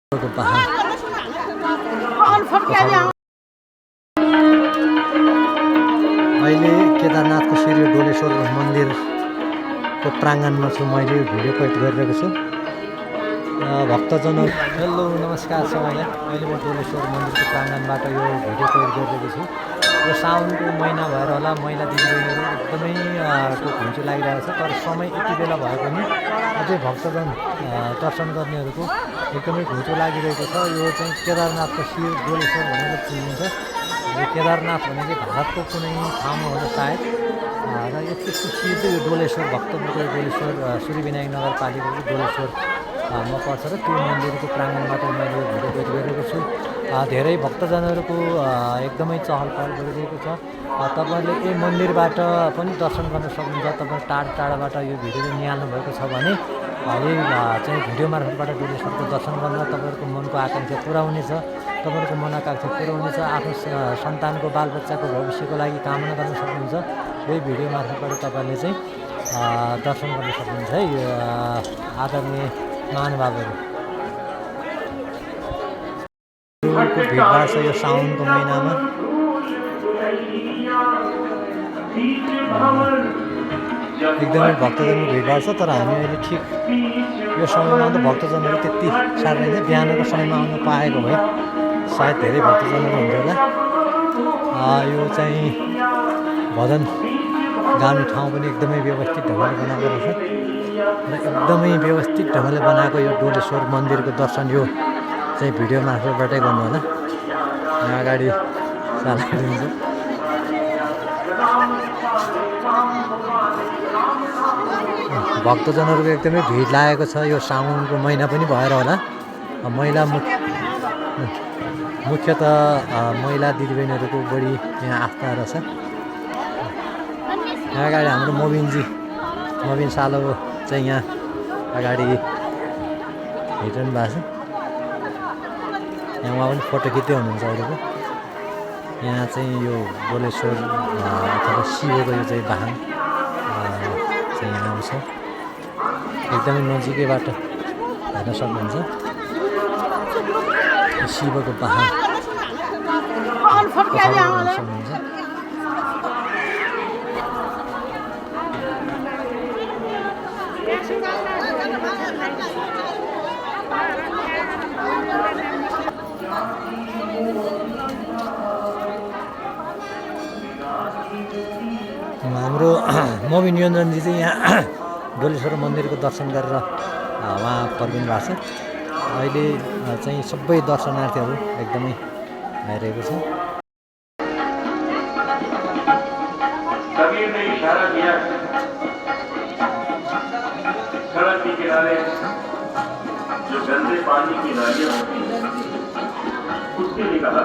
अहिले केदारनाथको श्री डोलेश्वर मन्दिरको प्राङ्गणमा छु। मैले भिडियो कैद गरिरहेको छु। भक्तजन हेलो नमस्कार सबैलाई। अहिले म डोलेश्वर मन्दिरको प्राङ्गणबाट यो भिडियो कैद गरिरहेको छु। यो साउनको महिना भएर होला मैला दिदीबहिनीहरू एकदमै घुइँचो लागिरहेको छ। तर समय यति बेला भए पनि अझै भक्तजन दर्शन गर्नेहरूको एकदमै घुइँचो लागिरहेको छ। यो चाहिँ केदारनाथको शिर डोलेश्वर भनेर चिनिन्छ। यो केदारनाथ भनेको भारतको कुनै ठाउँमा होला सायद र यसको शिर चाहिँ यो डोलेश्वर भक्तपुरको डोलेश्वर सूर्यविनायक नगरपालिकाको डोलेश्वरमा पर्छ र त्यो मन्दिरको प्राङ्गणबाट मैले यो भिडियो कैद गरेको छु। धेरै भक्तजनहरूको एकदमै चहल पहल गरिरहेको छ। तपाईँहरूले यो मन्दिरबाट पनि दर्शन गर्न सक्नुहुन्छ। तपाईँ टाढाबाट यो भिडियो निहाल्नु भएको छ भने यही चाहिँ भिडियो मार्फतबाट डोलेश्वरको दर्शन गर्न तपाईँहरूको मनको आकाङ्क्षा पुरा हुनेछ। तपाईँहरूको मनोकाङ्क्षा पुरा हुनेछ। आफ्नो सन्तानको बालबच्चाको भविष्यको लागि कामना गर्न सक्नुहुन्छ। यही भिडियो मार्फतबाट तपाईँहरूले चाहिँ दर्शन गर्न सक्नुहुन्छ है आदरणीय महानुभावहरू। भिडभाड छ यो साउनको महिनामा। एकदमै भक्तजनको भिडभाड छ। तर हामी अहिले ठिक यो समयमा त भक्तजनहरू त्यति साह्रै नै बिहानको समयमा आउन पाएको भए सायद धेरै भक्तजनहरू हुन्थ्यो होला। यो चाहिँ भजन गाउने ठाउँ पनि एकदमै व्यवस्थित ढङ्गले बनाएको रहेछ र एकदमै व्यवस्थित ढङ्गले बनाएको यो डोलेश्वर मन्दिरको दर्शन यो चाहिँ भिडियो मार्फतबाटै गर्नु होला। यहाँ अगाडि चालिन्छ। भक्तजनहरूको एकदमै भिड लागेको छ। यो साउनको महिना पनि भएर होला। महिला मुख्यत महिला दिदीबहिनीहरूको बढी यहाँ आस्था रहेछ। यहाँ अगाडि हाम्रो मोबिन सालो चाहिँ यहाँ अगाडि हिँडिरहनु भएको छ। यहाँ उहाँ पनि फोटो खिच्दै हुनुहुन्छ अहिलेको। यहाँ चाहिँ यो डोलेश्वर अथवा शिवको यो चाहिँ वाहन चाहिँ यहाँ आउँछ। एकदमै नजिकैबाट हेर्न सक्नुहुन्छ शिवको वाहन सक्नुहुन्छ। हाम्रो मोबिन योन्जनजी चाहिँ यहाँ डोलेश्वर मन्दिरको दर्शन गरेर उहाँ फर्किनु भएको छ। अहिले चाहिँ सबै दर्शनार्थीहरू एकदमै आइरहेको छ। कबीर ने इशारा किया, सड़क के किनारे जो गंदे पानी की नालियां होती हैं उसके लिए कहा